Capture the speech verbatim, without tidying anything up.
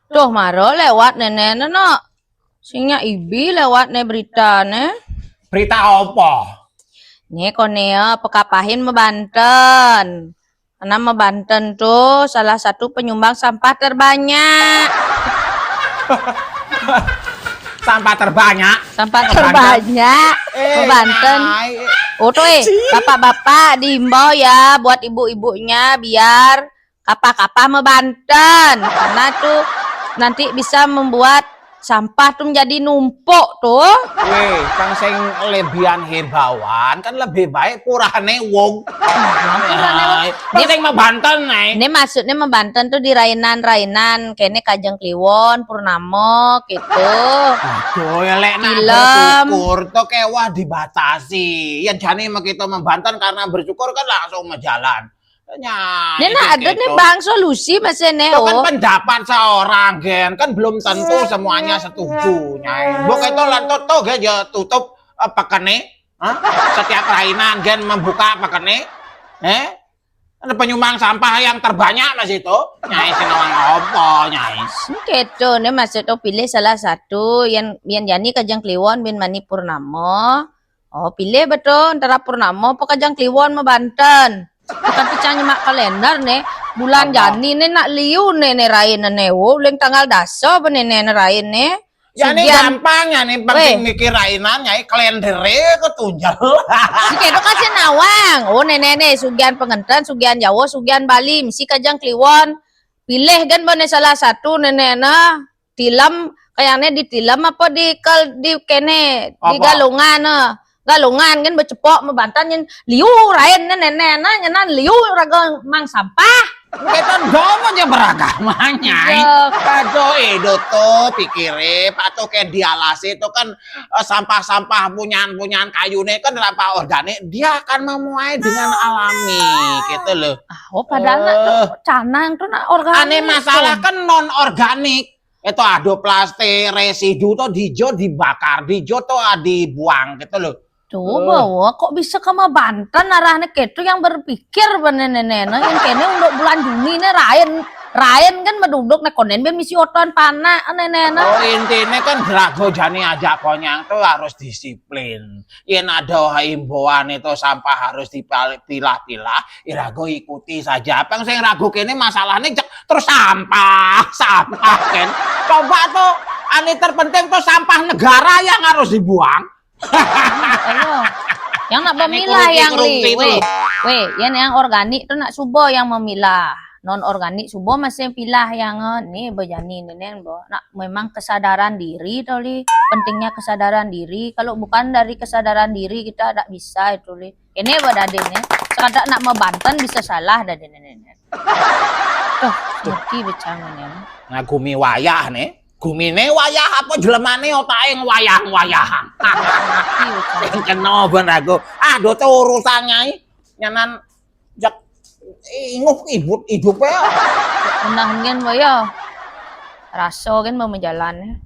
Tuh, maro lewat nenek no. Sing nyak ibi lewat ne berita ne. Berita apa? Ne kone ya, pekapahin mebanten. Karena mebanten tuh salah satu penyumbang sampah terbanyak. Sampah terbanyak? Sampah terbanyak. Eh, mebanten. Oh, tuh, eh, bapak-bapak diimbau ya buat ibu-ibunya biar kapah-kapah mebanten. Karena tuh nanti bisa membuat sampah tuh menjadi numpuk tuh. Weh, kang sing lebihan himbauan kan lebih baik purane wong. Purane wong. Nah, kan sing mebanten, nih. Ini maksudnya mebanten tuh di rainan-rainan kene Kajeng Kliwon, Purnamo gitu. Aduh, ya lek nak bersyukur tuh kewah dibatasi. Ya jani mah kita mebanten karena bersyukur kan langsung mejalan. Nyai, ini ada nih bang solusi masih nih. Itu kan pendapat seorang gen, kan belum tentu semuanya setuju, nyai. Mbok itu lantot tuh gen ya tutup apa kene? Hah? Setiap rainan gen membuka apa kene? Eh? Ada penyumbang sampah yang terbanyak mas itu. Nyai senawang apa, nyai? Gitu nih mas itu pilih salah satu yang yang jani Kajeng Kliwon bin Mani Purnamo. Oh, pilih betul antara Purnamo apa Kajeng Kliwon mebanten. Tapi cang nyemak kalender ne, bulan jani ne nak liu ne ne rain ne. Wo, uling tanggal daso apa ne ne rain ne. Ya ne gampang ya ne, penting mikir rainan, nyai kalendere ketunjel. Sike itu kasih nawang. Oh, nenek ne sugian pengenten, sugian Jawa, sugian Bali, mesti Kajeng Kliwon. Pilih kan bone salah satu nenek ne. Tilem, kayaknya di Tilem apa di kel di kene di Galungan, eh. Galungan kan becepok mebantan yang liu rain ne nenek ne nyenan liu raga mang sampah. Kita dong aja beragamanya. Kado itu tuh pikire patuh kayak dialasi itu kan eh, sampah-sampah punyan-punyan kayu nih kan sampah organik dia akan memuai dengan alami gitu loh. Ah, oh padahal nak tuh canang tuh nak organik. Ane masalah kan non organik. Itu ada plastik residu tuh dijo dibakar, dijo tuh dibuang gitu loh. Tuh, bahwa kok bisa ke Banten arahnya ketu yang berpikir bener-bener yang kene untuk bulan Juni nih rain rain kan beduduk nih konen be misi oton panak nenek. Oh, intinya kan rago jani aja konyang tuh harus disiplin. Yen ada himbauan itu sampah harus dipilah-pilah, irago ikuti saja. Apa yang saya ragu kene masalahnya cek terus sampah, sampah kan. Coba tuh, ane terpenting tuh sampah negara yang harus dibuang. Ayo. Yang nak memilah yang li, weh, weh, yang yang organik tuh nak subo yang memilah. Non organik subo masih pilah yang eh, nih bejani nenek bo. Nak memang kesadaran diri tuh li. Pentingnya kesadaran diri. Kalau bukan dari kesadaran diri kita tak bisa itu li. Ini badade nih. Sekadar nak mebanten bisa salah dade nenek. Tuh, ngerti becang ini. Nah, gumi wayah nih. Gumine wayah apa jelemane otake wayah-wayah. Sing kena ben aku. Ah, dote urusan nyai. Nyanan jak inguh ibut idupe. Menah ngen wae ya. Raso kan mau menjalan.